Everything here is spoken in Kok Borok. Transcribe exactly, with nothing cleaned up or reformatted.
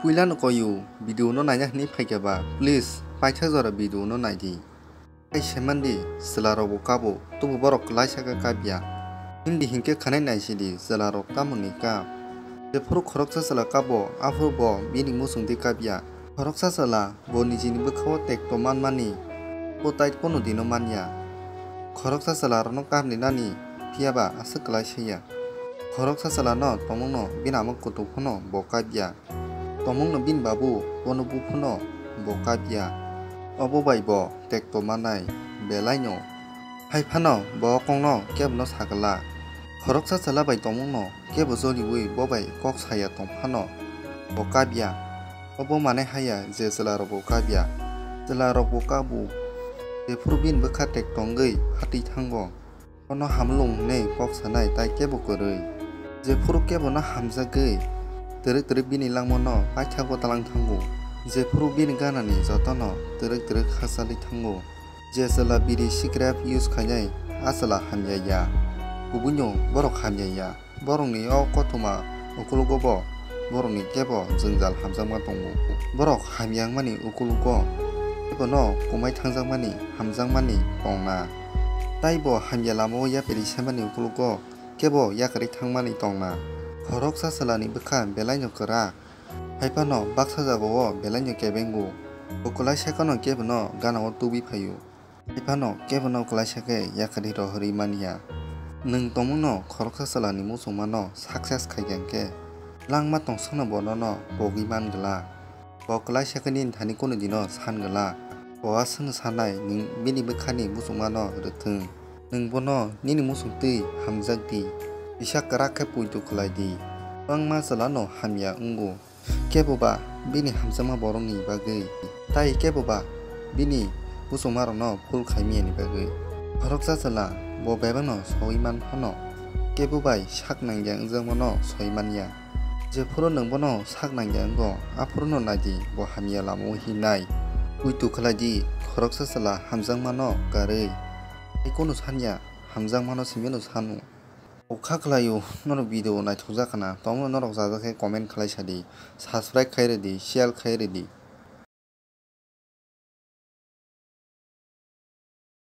Puilano koyu video no naina hinwi phaikha ba, please paitha jora video no naidi. Tei semandi chwla rokbo kabo, tubu borok klaisa khe kabya. Hindi hinkhe khanai naisidi chwla rok tamoni kap. Jephuru khoroksa chwla kabo, aphuru bo bini muchungdi kabya. Khoroksa chwla bo nijini bwkhao tekto manmani, bo tai kono dino manya. Khoroksa chwla rokno kapni nani, phiyaba aswk klaisa ya. Khoroksa chwlano tongmungno bini ama kutung phano bo kabya. Tongmungno bini babu bono buphano bo kabya. Obo bai bo tekto manai belaino. Hai phano bo kongno kebono sagwla. Khoroksa chwla bai tongmungno kebo joliui bo bai kok saya tong phano bo kabya. Obo manai haya je chwla rokbo kabya. Chwla rokbo kabu. Jephuru bini bwkha tekto wngwi phatwi thango. Bono hamlwng hwnwi kok sanai tai kebo kwrwi. Jephuru kebono hamjagwi twrwk twrwk bini langmano paithago talang thango. Jephuru bini ganani jotono twrwk twrwk hachalwi thango. Je chwla biri cigarette use khainai, a chwla hamya ya. Kubuino borok hamya ya. Borokni o kothoma ukulugo bo borokni kebo jwngjal hamjakma tongo. Borok hamya wngmani ukulugo kebono kumai thangjakmani hamjakmani tongna. Tai bo hamya lamao yapiri semani ukulugo kebo yakarwi thangmani tongna. Khoroksa chwlani bwkha belaino kwrak. Hai phano baksa jagao belaino kebengo. Bo kwlai sakano kebono ganao tubui phaio. Hai phano kebono kwlaisa khe yakarwi rohorwi man ya. Nwng tongmungno khoroksa chwlani muchungmano success khai ya hwnkhe, langma tongsokno bo nono pogwi man glak. Bo kwlaisa khe nini thani kunu dino san glak. Bo aswkno sanai, nwng bini bwkhani muchungmano rwthwng. Nwng bono nini muchungtwi hamjak di. Kisa kwrak khe poito khlai di. Kwbangma chwlano hamya wngo. Keboba bini hamjakma borokni bagwi, tai keboba bini muchungmarokno phul khaimiyani bagwi. Khoroksa chwla bo bebakno soi man phano, kebo bai sak nangya wngjakmano soi man ya. Jephuru nwng bono sak nangya wngo, aphuruno nai di, bo hamya lamao hinai. Poito khlai di, khoroksa chwla hamjakmano karwi. Tei kono san ya, hamjakmano simi'-no sanu. O kha khlaio, norok video naithokjak khna, tongno norok jajak khe comment khlai sadi, subscribe khai rwdi, share khai rwdi.